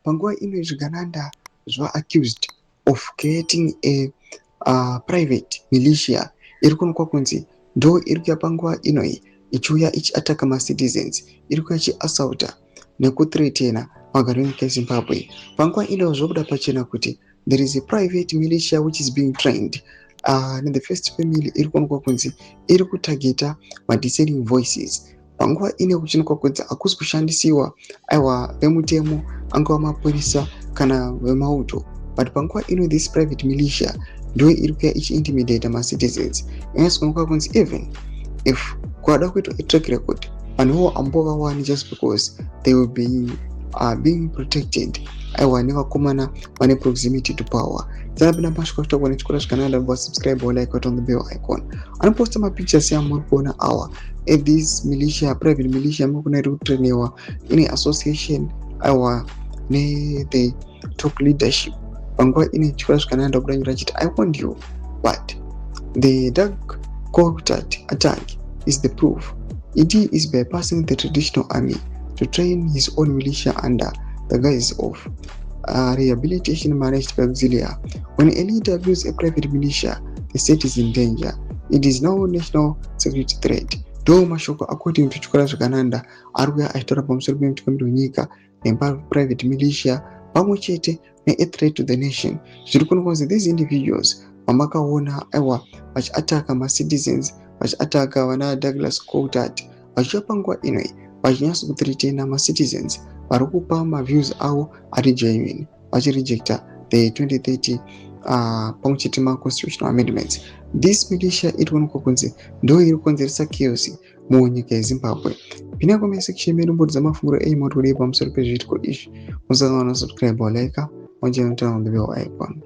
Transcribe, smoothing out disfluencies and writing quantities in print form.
Panguva ino zvigananda zvaaccused of creating a private militia iri kuonekwa kunzi ndo iri kuya panguva inoyi ichiuya ichiataka macitizens, iri kuya ichiassaulta nekuthreatena vagari venyika yeZimbabwe. Panguva ino zvobuda pachena kuti there is a private militia which is being trained the First Family, iri kuonekwa kunzi iri kutargeta madissenting voices. Panguva ino kuchionekwa kunzi hakusi kushandisiwa, aiwa, vemutemo, angava mapurisa kana vemauto, but panguva ino this private militia ndo iri kuya ichiintimidata macitizens. Inonyatsokuonekwa kunzi even if kwada kuitwa atrack record, vanhuvo ambovawani just because they will be being protected, aiwa, nevakomana vane proximity to power. Dzarapinda masvika kutakwa nechikora zvakanaka, vasubscribe, like, on the bell icon. Anoposta mapictures yamuri kuona awa this militia, private militia muri kuona iri kutrainiwa ine association, aiwa, nethe top leadership. Panguva ine chikora zvakanaka kudanyura chiti, "I warned you, but the Doug Coltart attack is the proof. ED is bypassing the traditional army to train his own militia under the guise of rehabilitation managed by auxilia. When a leader builds a private militia, the state is in danger. It is now national security threat." Ndo mashoko according to Chikora Zvakananda ari kuya achitaura pamusoro pemutungamiri wenyika neprivate militia pamwe chete nea threat to the nation. Zviri kuonekwa kunzi these individuals vamakaona, aiwa, vachiataka macitizens, vachiataka vana Douglas Coltart, vachiuya panguva inoi vachinyatso kuthreatena macitizens vari kupa maviews avo ari genuine, vachirejecta the 2030 pamwe chete maconstitutional amendments. This militia iri kuonekwa kunzi ndo iri kukonzeresa chaos munyika yeZimbabwe. Pinda comment section medu, mbodza mafunguro enyu, moti kudii pamusoro pezviitiko izvi. Musangana, subscribe, like, on the bell icon.